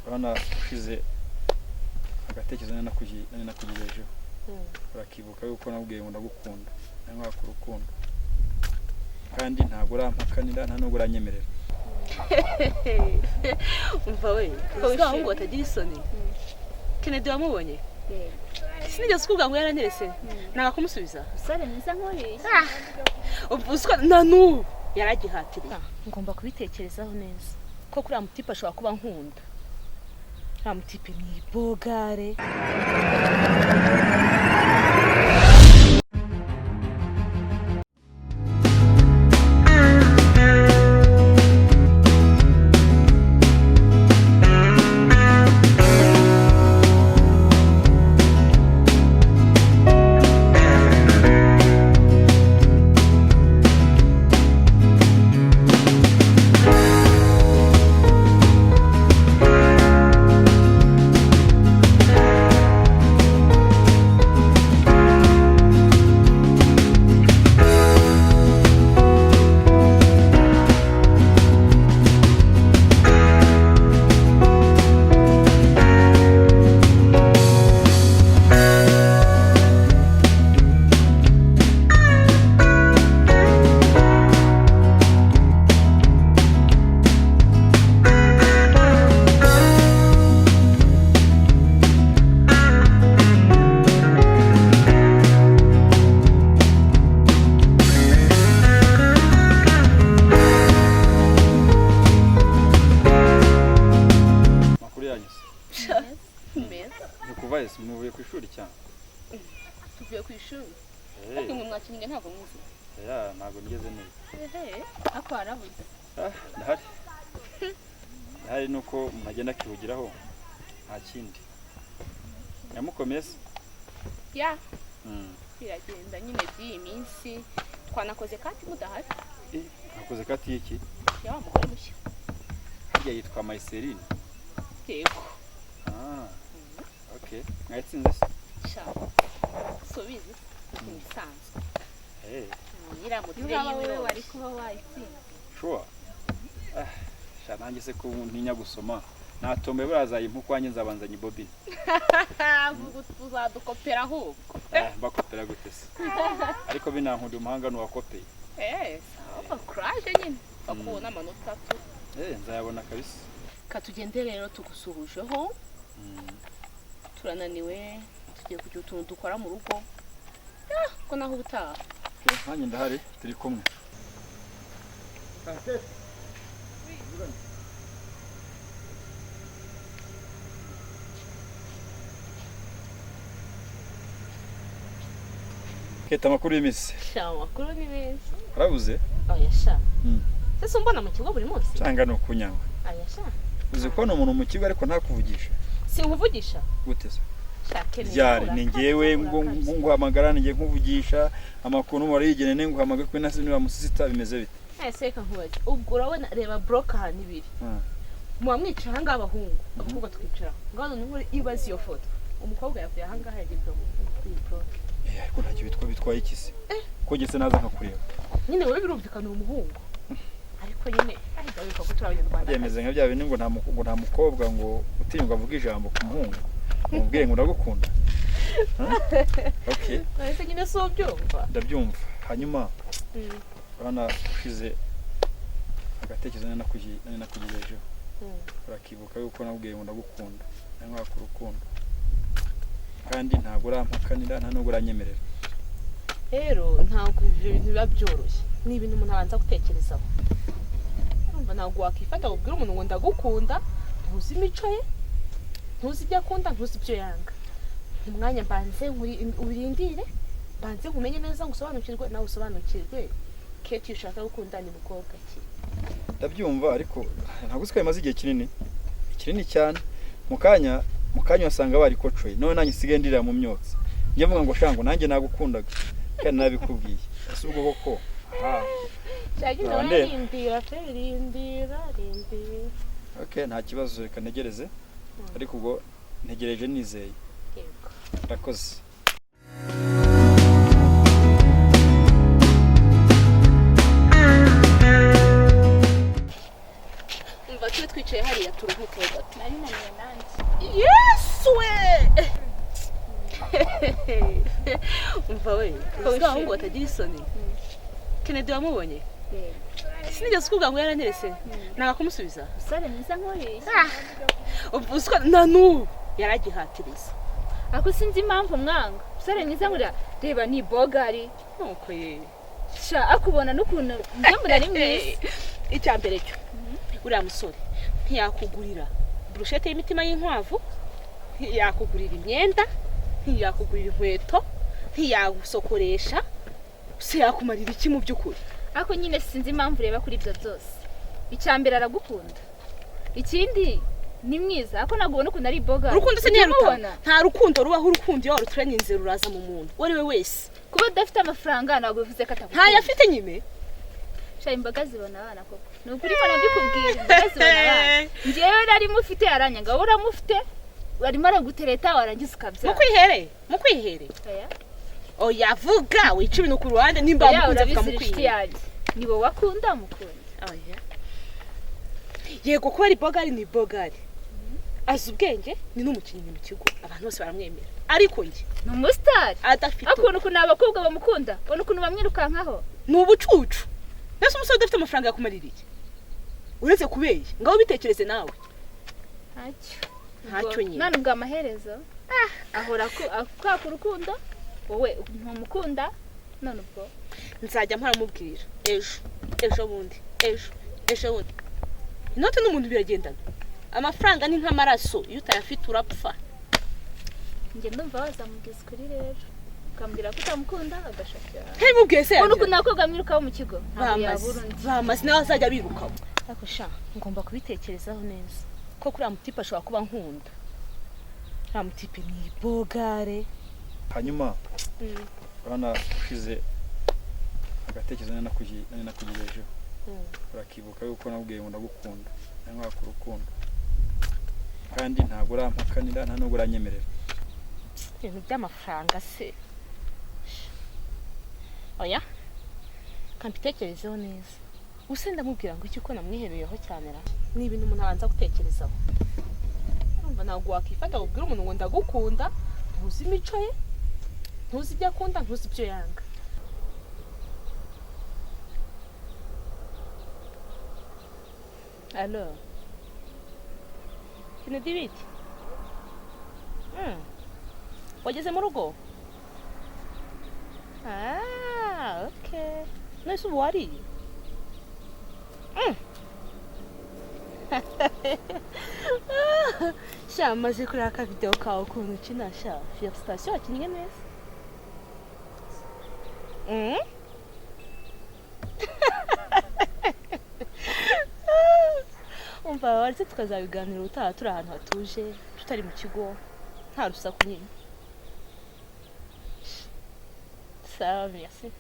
Urabona ushize agatekerezo nari nakugejejeho, urakibuka yuko nabwiye ngo ndagukunda, nari ku rukundo, kandi ntabwo urampakanira, nta nubwo uranyemerera. Umva we, uzi abahungu batagira isoni. Kennedy wamubonye? Sinigeze ukubwira ngo yaranyerese nanga kumusubiza. Umusore mwiza nk'uriya. Uziko na n'ubu yaragihatiriye. Ngomba kubitekerezaho neza ko kuriya mutipe ashobora kuba nkunda. Uriya mutipe ni bogare. Amakuru yanyu se? Ni kuva ese muvuye ku ishuri cyane? Tuvuye ku ishuri, ariko mwe mwakinnye, ntabwo muzi. Ya, ntabwo nigeze niga. Ehe, Ariko warabuze. Ah, ndahari, ndahari, nuko umuntu agenda akihugiraho, nta kindi. Nyamukomeye se? Ya, biragenda nyine by'iyi minsi. Twanakoze kati mudahari. Eh, mwakoze kati y'iki? Ya wa mugore mushya. Harya yitwa Mayiserine? Yego. Ah, okay, mwayitsinze se? Sha, subizi, ni ibisanzwe. Eh. Nyira mutire. Niba wowe yiwe. Wari kuba wayitsinze. Sure. Ah, sha, nanjye se ko ntinya gusoma, natomboye buriya ukwanjye, nzabanza nyibobine. Uzadukopera ahubwo. Ah, mbakopera gute se? Ariko binankunda, umuhanga nuwakopeye. Eh, sawa, kuraje nyine bakubona amanota tu. Eh, nzayabona kabisa. Katugende rero, tugusuhujeho. Turananiwe, tugiye kugira utuntu dukora mu rugo. Ah, ko naho ubutaha. Nanjye ndahari, turi kumwe. Keta, amakuru y'iminsi? Sha, amakuru ni meza. Warabuze? Oya sha. Ese umbona mu kigo buri munsi? Cyangwa ni ukunyanga? Oya sha. Uzi kubona umuntu mu kigo ariko ntakuvugisha? Sinkuvugisha? Gute se? Sha Kenny, Ryari ni ngewe ngo urakabya. nguhamagara, ni ngewe nkuvugisha amakuru, warigene nguhamagara kuri nasi niba musisita, bimeze bite? Ese reka nkubaze, ubwo urabona, reba block ahantu ibiri, muba mwicaye ahangaha abahungu, abakobwa twicara ngaho. Noneho ibaze iyo foto, umukobwa yavuye ahangaha yagiye kureba umuhungu kuri iyi block. Eh, ariko ntacyo bitwaye iki se ko ngese naza nkakureba? Nyine wowe birumvikana uri umuhungu, ariko nyine ahita wibuka ko turi abanyarwanda. Byemeze nka bya bindi ngo nta mukobwa ngo utinyuka avuga ijambo ku muhungu, umubwire ngo ndagukunda. Huh? Okay. Ese nyine si ubyumva? Ndabyumva. Hanyuma urabona ushize agatekerezo nari nakugejejeho, urakibuka yuko nabwiye ngo ndagukunda, nari ku rukundo, kandi ntabwo urampakanira, nta nubwo uranyemerera. Rero ntabwo ibyo bintu biba byoroshye, ni ibintu umuntu abanza gutekerezaho. Urumva, ntabwo wakifata ngo ubwire umuntu ngo ndagukunda, ntuzi imico ye, ntuzi ibyo akunda, ntuzi ibyo yanga. Umwanya mbanze urindire, mbanze nkumenye neza, ngo usobanukirwe nawe usobanukirwe Keti ushaka gukunda ni mukobwa ki. Ndabyumva, ariko ntabwo uzi ko bimaze igihe kinini kinini cyane. Mu kanya wasanga barikocoye, none nanjye nsigaye ndirira mu myotsi, njye mvuga ngo shango nanjye nagukundaga kandi nabikubwiye. Ese ubwo koko aha? Cyagenda. Naba ndeba. Rindira pe, rindira, rindira. Okay, nta kibazo, reka ntegereze, ariko ubwo ntegereje nizeye. Yego. Ndakoze. Umva, tube twicaye hariya turuhuke gato. Umva we, uzi abahungu batagira isoni. Kennedy wamubonye? Sinigeze kuvuga ngo yaranterese. Nanga kumusubiza. Usare mwiza nkuriya. Uziko na n'ubu yaragihatiriza. Ako sinzi impamvu mwanga. Usare mwiza nkuriya reba ni bogari. Nuko ye. Sha akubona n'ukuntu njye mbona ari mwiza. Icya mbere cyo. Uriya musore ntiyakugurira brushete y'imitima y'inkwavu, ntiyakugurira imyenda, ntiyakugurira inkweto, ntiyagusokoresha, se yakumarira iki mu by'ukuri? Ako nyine sinzi impamvu ureba kuri ibyo byose. Icya mbere aragukunda. Ikindi ni mwiza, ako ntabwo ubona ukuntu ari boga. Urukundo se ntiyaruta. Nta rukundo rubaho, urukundo iyo warutureninze ruraza mu muntu uwo ari we wese. Kuba udafite amafaranga ntabwo bivuze ko atagukunda. Ntayo afite nyine. Sha imboga zibona abana koko. Ni ukuri ko nabikubwira, imboga zibona abana. Njyewe nari mufite aranyanga, wowe uramufite arimo aragutereta warangiza ukabyara. Mukwihere, mukwihere. Oya. Oya vuga wica ibintu ku ruhande nimba mukunze avuga mukwihere. Ni wowe akunda mukunda. Oya. Yego kuba ari bogari ni bogari. Azi ubwenge ni n'umukinnyi mu kigo abantu bose baramwemera. Ariko njye ni umustar. Adafite. Akunda ukuntu abakobwa bamukunda, ubona ukuntu bamwirukankaho. Ni ubucucu. Nese umusore udafite amafaranga yakumarira iki? Uretse kubeye, ngaho bitekereze nawe. Ntacyo. Ntacyo nyine. None ubwo amaherezo ahora akwaka urukundo, wowe ntumukunda, none ubwo nzajya mparamubwira ejo, ejo bundi, ejo, ejo bundi. Inote n'umuntu biragendana. Amafaranga ni nk'amaraso, iyo utayafite urapfa. Njye ndumva wazamubwiza ukuri rero. Ukambwira ko utamukunda agashakira. Ntabimubwiye se. Ubona ukuntu abakobwa bamwirukaho mu kigo. Bamaze nawe azajya birukaho. Ariko sha ngomba kubitekerezaho neza. Ko kuri mutipe ashobora kuba nkunda. Uriya mutipe ni bogare. Hanyuma urabona ushize agatekerezo nari nakugejejeho. Urakibuka yuko nakubwiye ngo ndagukunda. Nari urukundo. Kandi ntabwo urampakanira nta nubwo uranyemerera. Ibintu by'amafaranga se. Oya. Kampitekerezeho neza. Use ndamubwira ngo iki ko namwihebeyeho cyane ra. Ni ibintu umuntu abanza gutekerezaho. Urumva ntabwo wakifata ubwira umuntu ngo ndagukunda, ntuzi imico ye, ntuzi ibyo akunda, ntuzi ibyo yanga. Allo. Kennedy bite? Wageze mu rugo? Ah, okay. Nese ubu wariye? Sha maze kureba aka video kawe ukuntu ukina sha. Félicitations wakinnye neza. Umva waretse tukazabiganira ubutaha turi ahantu hatuje, tutari mu kigo, nta rusaku nyine. Sawa, merci.